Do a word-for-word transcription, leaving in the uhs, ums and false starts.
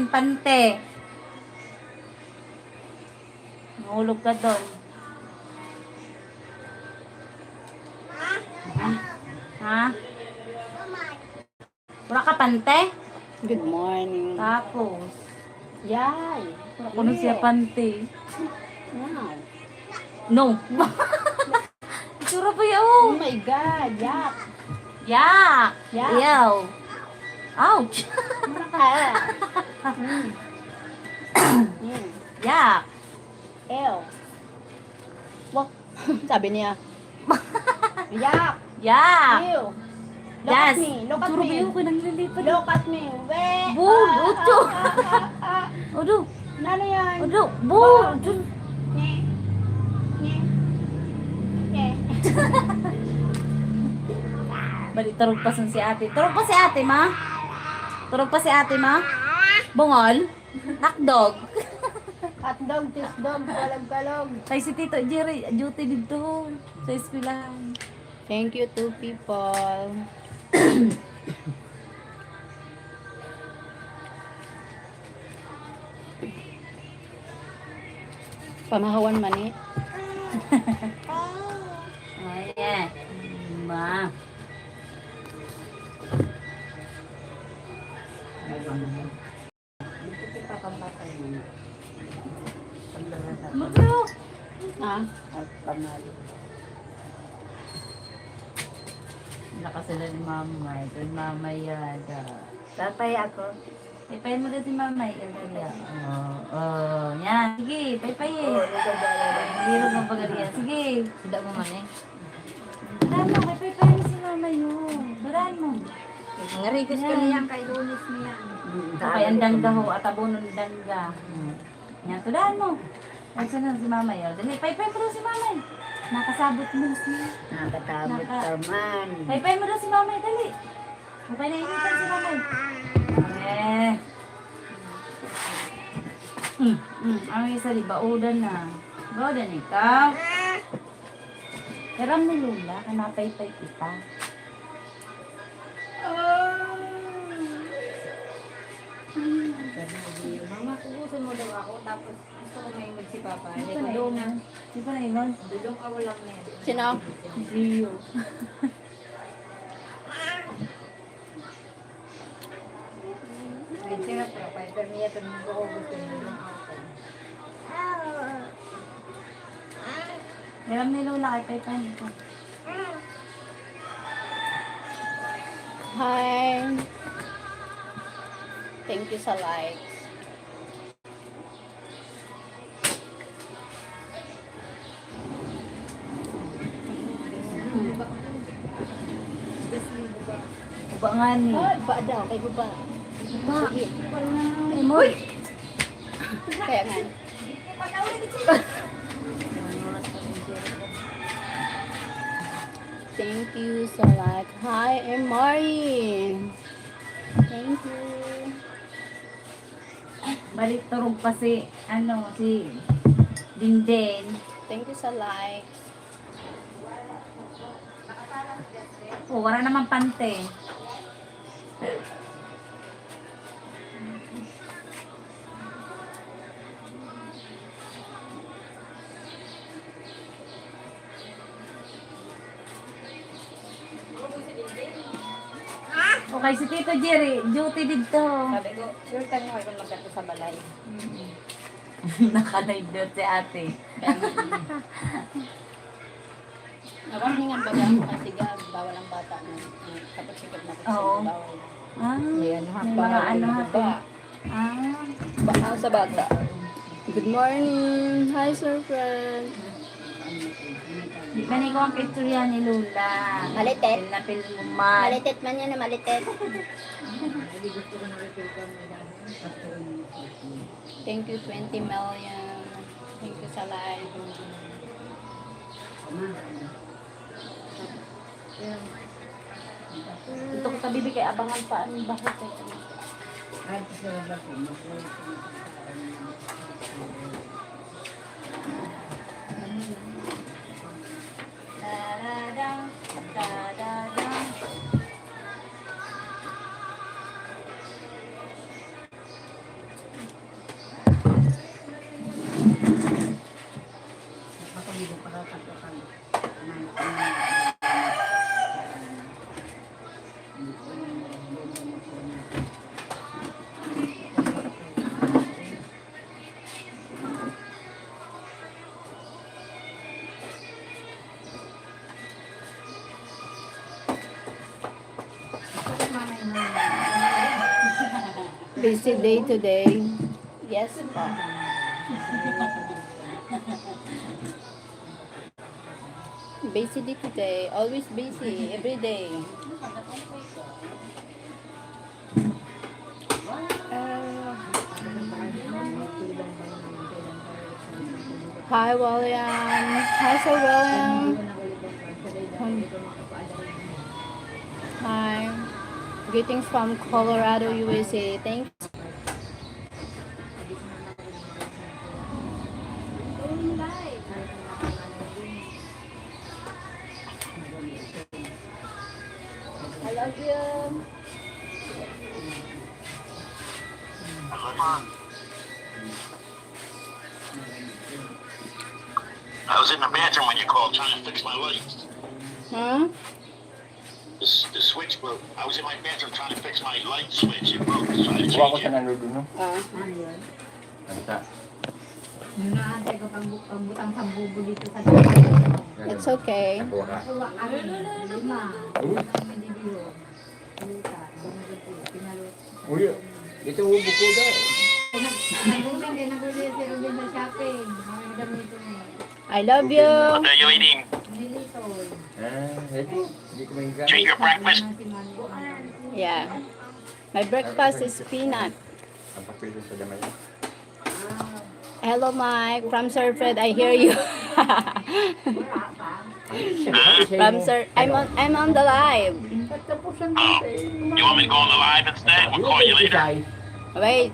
Pante. Nahulog ka doon. Ha? Ha? Wala ka pante? Good morning. Tapos? Yay! Wala ko na siya pante. Wow. No. Itsura pa yun. Oh my God, yak. Yak. Yak. Ew. Ouch. Ano ka? Mm. Mm. Yak. Ew. Wak. Sabi niya. Yak. Yak. Ew. Look at me. Look at me. Itsura pa yun, kung nanglilipad. Look at me. We. Bug. Ah, ah, ah, ah, ah. Odo. Ano yan? Odo. Bug. Bug. Nye. Nye. Nye. Bali, turog pa si ate. Turog pa si ate, ma? Turog pa si ate, ma? Bungol? Hotdog. Hotdog, cheesedog, kalog-kalog. Kay si Tito Jerry, duty dito sa eskwelahan. Thank you, two people. Pamahawan mani. Oh, yeah. Ma. Ano to? Ha? Lakas sila ni Mama, ito ni Mama Yada. Tatay ako. Ipay mo na si Mama, ikaw kaya. Oo, oh, yan. Sige, paypay eh. Hindi mo pagalian. Sige. Sida mo man eh. Tadaan mo, may paypay mo si Mama yun. Tadaan mo. Ngarigos ko niyan kay Lunes niya. Kay ang dangga ho, at abono ng dangga. Yan, tadaan mo. Ay, saan na si Mama yun? Dali, paypay mo daw si Mama eh. Nakasabot mo si... Nakatabot Naka- ka man. Paypay mo daw si Mama eh, dali. Okay na initan si Mama eh. Eh. Mm, mm. Ang isa, di ba? Udan na. Udan ikaw. Hiram ni Lola, kan mapaypay kita. Mama, kukusan mo daw ako, tapos gusto ko may magsi Papa. Hindi ko doon na. Di pa na iwan? Dudong ka, walang meron. Sino? Si Gio. Ay, sino pa? Kay Permia, pero hindi ko gusto niya lang ako. Hiram ni Lola kay Pepe nito. Hi. Thank you sa likes. Guba nga ni. Ah, guba daw, kay guba. Guba. Sige. Ay, moy. Kaya nga. Thank you sa like. Hi, I'm Marie. Thank you. Balik turog pa si, ano, si Dingding. Thank you sa like. Oh, wala naman pante. Okay, si Tito Jerry, duty dito. Sabi ko, sure ka niya kung magkadto sa balay. Mm. Naka-live doon si ate. Nawarningan baga ang Pasiga, bawal ang bata na, ah, kapag sikat na kasi Oo. Bawal. Ah, May ano, may bawal mga ang ano, baba. Ate. Ah. Baka sa bata. Good morning. Hi, Sir Fred. Di ba ni ko ang picture yan ni Lola? Malitit. Pil na pil mo man. Malitit man yan, malitit. Thank you, twenty million. Thank you sa live. Ito ko tabi kay abangan pa ang bahot eh. Dadadang, dadadang. Busy day today. Yes po. Busy day today. Always busy. Every day. Uh, hi, William. Hi, Sir William. Hi. Greetings from Colorado, U S A. Thanks. I love you. I was in the bathroom when you called trying to fix my lights. Hmm? The, s- the switch broke. I was in my bathroom trying to fix my light switch. It broke. So I had to Kuha ko change sa it. nanluto, no? Ah, Ang sa, Yung naantay ko pang, pang butang sa bubo dito sa it's okay. Nakuha ka. Kuha kami. Lima. Ang nabibihon. Luta. Pinalo. Uy, ito hubo ko daw. Nag-uwi, nag-uwi si Ruben sa shopping. Ang gamitin niya. I love you. What are you eating? Nilitoy. Ah, ito. Hindi ko mahiga. Drink your breakfast. Ang si Mami. Yeah. My breakfast is peanut. Ang papel dun sa damay. Hello, Mike. From Sir Fred, I hear you. Ano siya From mo? Sir, I'm on, I'm on the live. You want me to go on the live instead? We'll call you later. Wait.